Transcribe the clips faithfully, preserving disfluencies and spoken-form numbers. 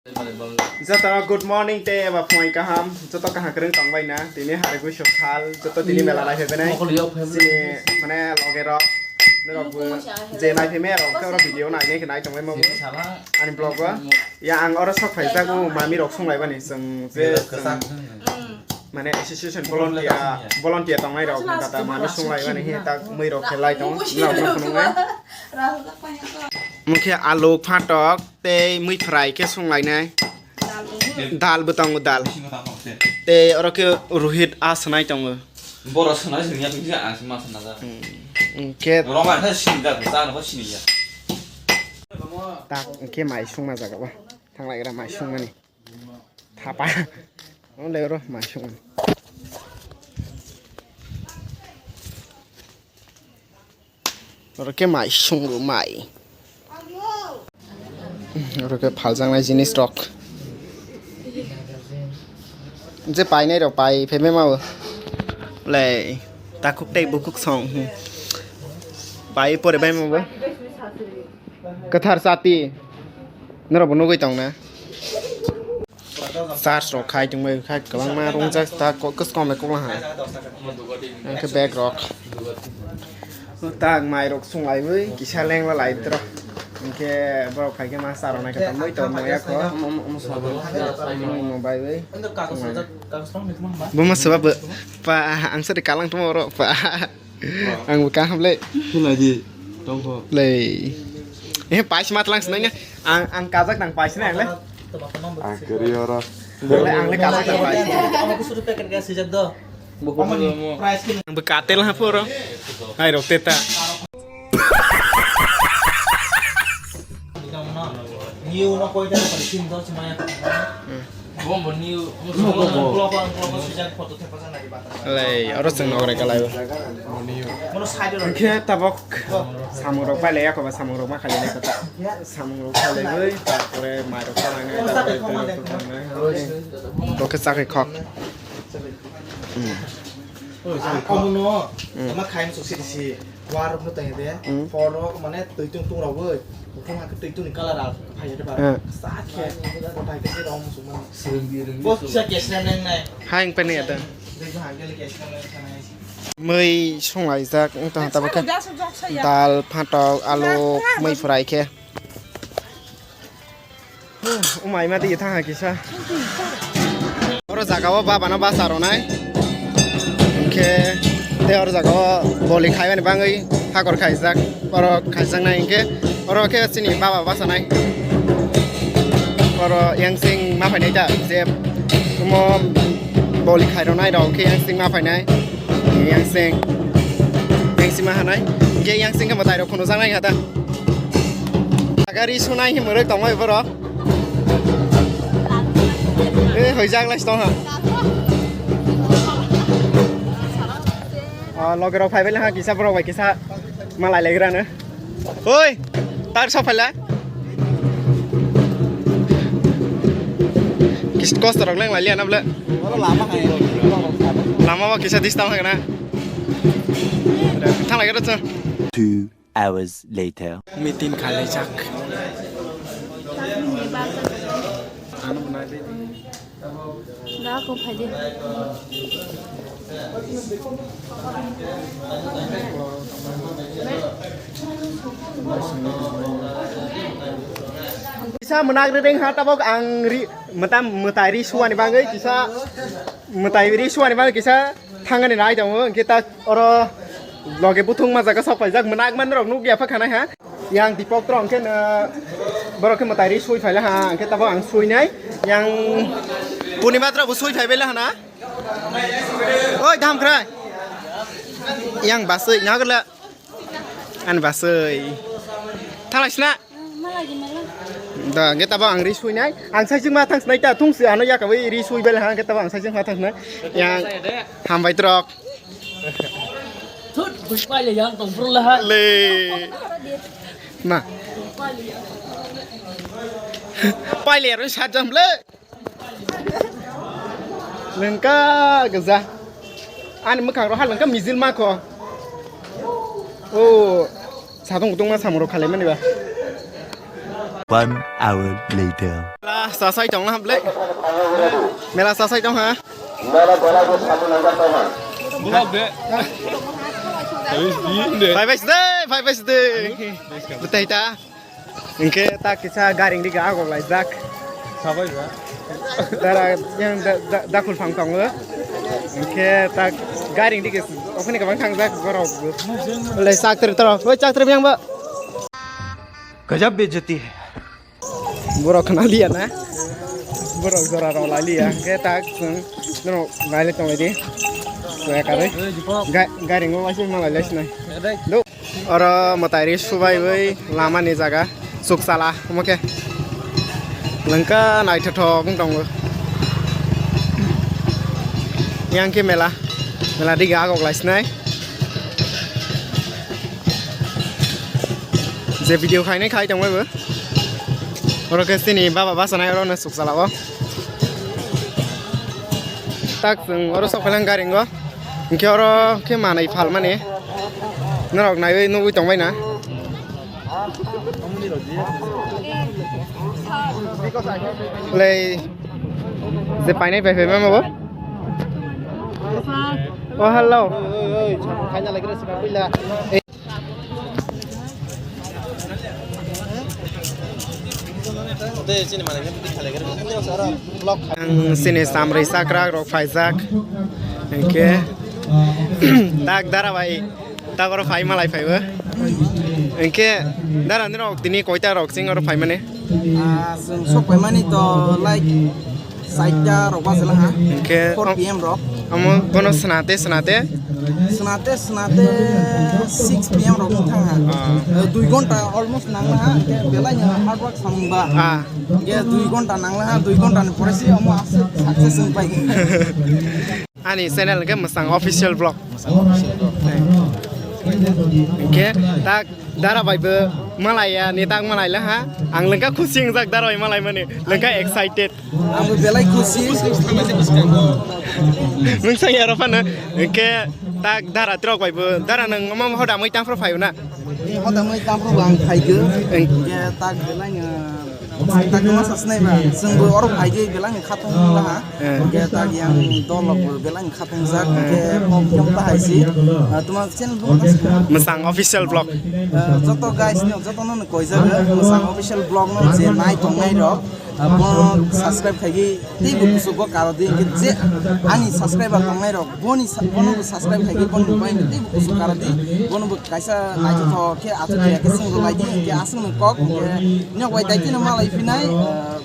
Joto good morning tei eba phungai kaham, joto kaham kwrwng tongbai na, tini hari buisok sal, joto tini mela lai phaibai nai. Chini mane loge rok, norok bo je nai phai maya rok khe oro video nai nai khe nai tongbai mabo. Ani vlog o. Ya ang oro sok phai jak o mami rok sung lai bani chwng je chwng mane association volunteer, volunteer tongnai rok kata mami sung lai bani he tak mui rok khe lai tong. Norok no phunuk nai. Mukhe alu phatok. Tei mui fry khe sung lainai. Dal bo tongo, dal. Tei oro khe Rohit a swnai tongo. Boro swnai swnai ya, tungsi ang se ma swnajak. Hmm. Hwnkhe roma khe sini jak, ta no sini ya. Tak hwnkhe mai sungma jaga ba. Thang lai gra mai sungmani. Thapa. Ole oro mai sungmani. Oro khe mai sungo mai. Oro khe phaljaknai jinis rok. Je painai rok pai phai mao. Lei takhuk tei bukhuk song. Pai pore bai mao. Kwthar chati. Norok bo nugui tong na. Charge rok khai tongbai khai kwbangma rungjak ta ko-, kwchwng bai kokla ha. Hwnkhe bag rok. Tak mai rok sung laiwi kisa lengla lai tro. Hwnkhe borok khai khe ma cha rok nai khe tongmoi tong maya kho. Mung mung bai wi. Buma swba bo pa ang sari kalang tongma oro pa. Ang bo kaham le. Khilai di. Tongkho. Lei. Eh, pais matlang senengnya. Ang, ang kajak nang pais nang le. Ang kiri oro. Le, ang le kajak nang pais. Ama ko suru packet gas sijak do. Price kin. Ang bekatel ha poro. Hai rok teta. New no koi ta sim do simaya. Bombo new. Kloko, kloko sijak photo thepa jana di bata. Lei, oro chwng nogre kalai. Mono side ro. Hwnkhe tabok samung rok pailai ya, koba samung rok ma khailai kota. Samung rok pailai bai, tarpore mai rok pailai nai, tarpore twi rok pailai nai. Rok khe chakri khok. Omono, ma khaim suksi disi. Warok no tong de, hmm. Porok mane twi tung tung rogwi, buphang hakhe twi tungni colour al phai de ba. Hmm. Sa khe, kotai khe rom sumani. Bo kisa kesna nang nai. Haing pani ada. Dei ha gele kesna nang nai. Mui songlaijak wng tong tabuk khe. Dal, phatok, alu, mui fry khe. Umai ma tigi thang kisa. Oro jaga o baba no basa ronai. Hwnkhe tei oro jaga o boli khaimani bangwi hakor khaijak. Oro khaijaknai hwnkhe oro khe chini baba basa nai. Oro yangsing ma phainai ta je omo boli khai ronai rok khe yangsing ma phainai. Yangsing. Yangsing ma hanai. Hwnkhe yangsing khe mwtai rok phunukjaknai kha ta. Gari sunai himrwi tongmai borok. Eh, hoijak lai tong ha. Ah, loge rok phaibai ha kisa borok bai kisa malai legrano. Oi, tar sa phala. Kis kosto rok leng lai liya na bla. Lama ba kisa dis tong ha na. Thang lai garo. Two hours later. Meeting khalaijak. Da kok phaidi. Kisa mwnakri ring ha tabok ang ri mwtam mwtai ri suani bagwi kisa mwtai ri suani bagwi kisa thangani nai tongo hwnkhe ta oro loge buthung ma jaga sok paijak mwnakma norok nukya pha khanai ha. Yang Dipok tro hwnkhe no borok khe mwtai ri sui phaila ha, hwnkhe tabok ang suinai. Yang Purnima tro bo sui phaibaila hana. Oi, dam khrai. Yang basui nagla. Ani basui. Thalai sina. Da, hwnkhe tabok ang ri suinai. Ang saising ma thang sinai ta thung si ano yakawi ri suibaila ha, hwnkhe tabok ang saising ma thang sinai. Yang hambai trok. Thut, bui paile yang tong bro le ha. Le. Ma. Paile ro sa jam le. Lengka geza. Ani mwkhang ro ha lengka mijil ma kho. O. Satung kutung ma samung rok khalai mani ba. One hour later. Sasai tong na ble. Mela sasai tong ha. Bwlai de. Phai bai side, phai bai side. Betai ta. Hingke ta kisa garing dige agok laijak. Sabai ba. Dara yang da, da, dakul phang tongo. Hingke ta garing dige okhoni kabang thangjak borok. Lai saktre toro. Oi saktre yang ba. Gajab bejati hai. Borok khna liya na. Borok jora rok lai liya. Hingke ta chwng norok nai le tongwi di. Soya karwi. Ga, garing o waisa malai lai sinai. Do. Oro mwtai ri subaiwi lama ni jaga chukchala omo khe lengka naithothok wng tongo. Yang khe mela, mela dige agok lai sinai. Je video khainai khai tongbai bo. Oro khe chini baba bachanai oro no chukchala o. Tak chwng oro sok phalang garing o. Hingke oro khe manwi phalmani norok naiwi nugwi tongbai na. Lei je painai pai phaima bo. Oh, hello. Ang sini samri sakrak rok phaijak. Hingke tak dara bai tak oro phai malai phaibo. Hingke dara nirok tini koita rok ching oro phaimani? Ah, chwng sok paimani to like Saita rok bajala ha. Hingke four P M rok. Amo bono swnate, swnate? Swnate, swnate six P M rok thang ha. Ah. Eh, dui gonta almost nang ha. Hingke belai no hard work samung ba. Ah. Hingke dui gonta nang ha, dui gonta ni pore si amo aswk success wng pai. Ani channel hingke Mwsang Official Vlog. Mwsang Official Vlog. Hingke tak dara bai bo malai ya, ni tak malai la ha. Ang lengka khusi wngjak dara bai malai mani. Lengka excited. Ang bo belai khusi. Mungsang ya rofana. Hingke tak dara trok bai bo. Dara nang omo hoda mui tang phro phayo na. Ni hoda mui tang phro ang phai go. Hingke tak belai no. Tak ma sasnai ba, chwng bo oro phai di belai ni khatung la ha. Eh. Hingke tak yang dol rok bo belai ni khatung jak, hingke kok kiyom ta hai si. Ah, tuma channel bo ma sa? Mwsang Official Vlog. Ah, joto guys no, joto no koi jak, Mwsang Official Vlog no je nai tong nai rok, ah, bo subscribe khai di, tei bo kusugo karo di, hingke je ani subscriber tong nai rok, boni sa-, bono bo subscribe khai di, bono bo bai tei bo kusuk karo di, bono bo kaisa naithothok khe achuk ya khe swngrwlai di, hingke aswk no kok, hingke nok bai daikhe no malai phinai, eh,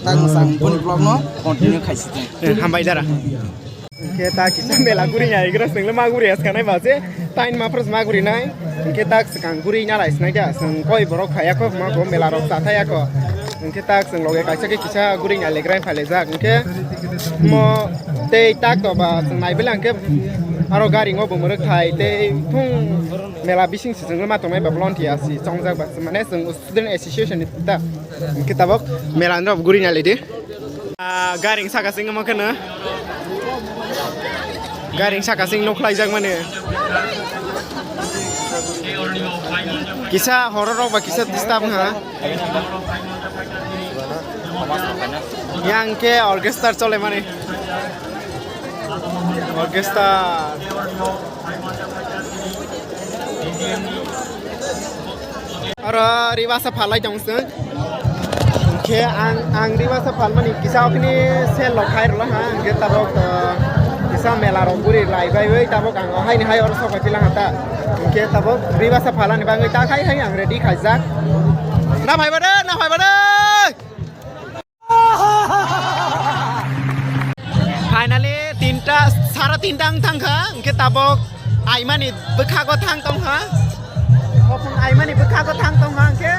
tak mwsang boni vlog no continue khai si thung. Eh, hambai dara. Hingke ta kisa mela guri ya, igra senglo ma guri as kanai ba se, tain ma pros ma guri nai, hingke tak swkang guri na lai snai kya, swng koi borok phaya ko, ma bo mela rok cha thaya ko. Hingke tak chwng loge kaisa khe kisa guri ya legra phai le jak, hingke mo tei tak to ba chwng nai bela hingke aro gari ngo bo mwrwk thai tei thung mela bising se chwng ma tongnai ba volunteer si chongjak ba mane chwng student association ni ta hingke tabok mela no guri ya le di. Ah, garing saka sing mo kheno. Garing saka sing nukhlai jak mani. Kisa horor rok ba kisa disturb ha. Yang ke orchestra chole mani. Orchestra. Oro ribasa phalai tong sung. Khe ang, ang ribasa phalmani kisa okni sel lok khai rwla ha. Hingke tabok, uh, kisa mela rok guri lai bai bai tabok ang o haini hai oro sok pai pila ha ta. Hingke tabok ribasa phalani bagwi ta khai hai ang ready khaijak. Na phai ba de, na phai ba de. Finally, tinta, sara tinta wng thang kha, hingke tabok aimani bwkhago thang tong kha. Khopung aimani bwkhago thang tong kha, hingke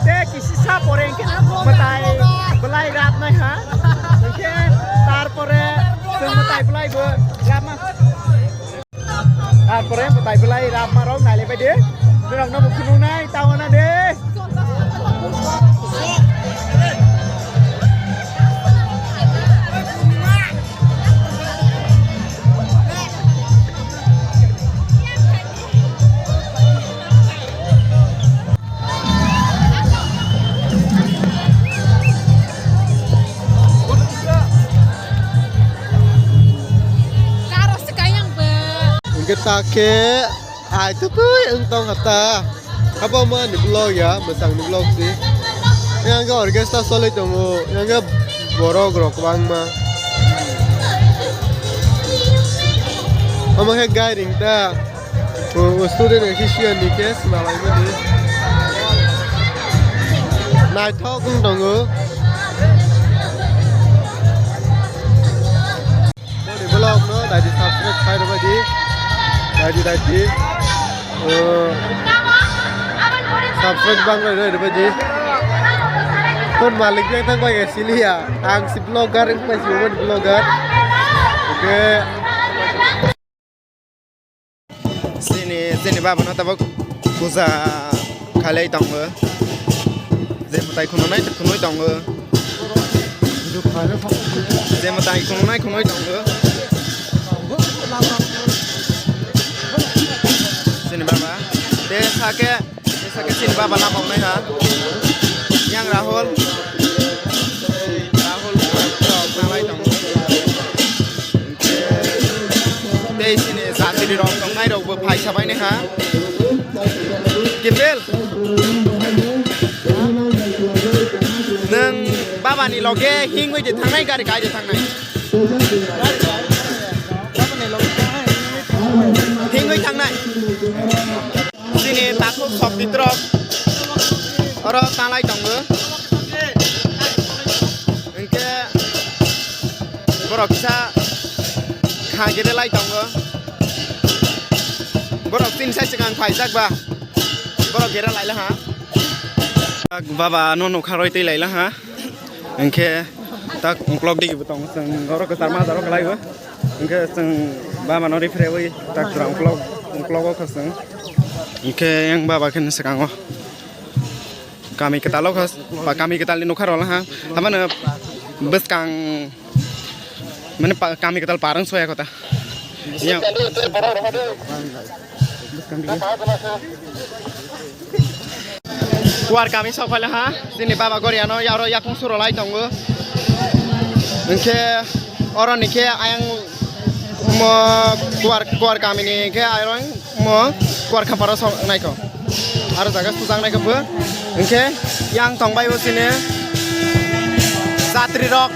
te kisisa pore hingke mwtai bwlai rap nai ha. Hingke tarpore chwng mwtai bwlai bo rap ma. Tarpore mwtai bwlai rap ma rok nai le bai di. Norok no bo phunuk nai, tamo na de. Ta khe ai tutui wng tong kha ta. Abo ma ni vlog ya, mwsang ni vlog si. Yang khe orchestra solai tongo, yang khe borok rok kwbangma. Omo khe gairing ta. O, o student khe siyan ni khe swnam lai mani. Naithok wng tongo. Boni vlog no daidi subscribe khai rwbaidi. Daidi, daidi. O, subscribe bang rwbaidi. Ton malik beng thang bai siliya. Ang si vlogger wng pai si vlogger. Okay. Chini, chini baba no tabuk puja khalai tongo. Je mwtai khunui khunui tongo. Je mwtai khunui khunui tongo. Chini baba. Te sake Saka chini baba lama wngnai ha. Yang Rahul. Rahul rok nalai tongo. Tei chini jatiri rok tongnai rok bo phai sabai nai ha. Kipel. Nwng baba ni loge hingwi de thangnai gari kai de thangnai. Hingwi thangnai. Chini takhuk sokti trok oro talai tongo. Hinkhe borok kisa kha gere lai tongo. Borok chini sai swkang phaijak ba. Borok gere lai laha. Baba no nokha roi tei lai laha. Hinkhe tak uklok digi bo tongo, chwng oro kwchar majaro kwlaibo. Hinkhe chwng bamano rifrewi tak jora uklok, uklogo khe chwng. Hinkhe yang baba khe swkango. Kami kwtalo khe, ba kami kwtalni nokha rwla ha. Hamano bwskang mane pa-, kami kwtal parang soya kota. Yang Kuar kami sok phaila ha, chini baba goriano yaro yakung suro lai tongo. Hinkhe oro ni khe ayang mo kuar, kuar kami ni khe ayang mo kuar khaparo sok naikho. Aro jaga sujak naikho bo. Hinkhe yang tong bai bo chini satri rok.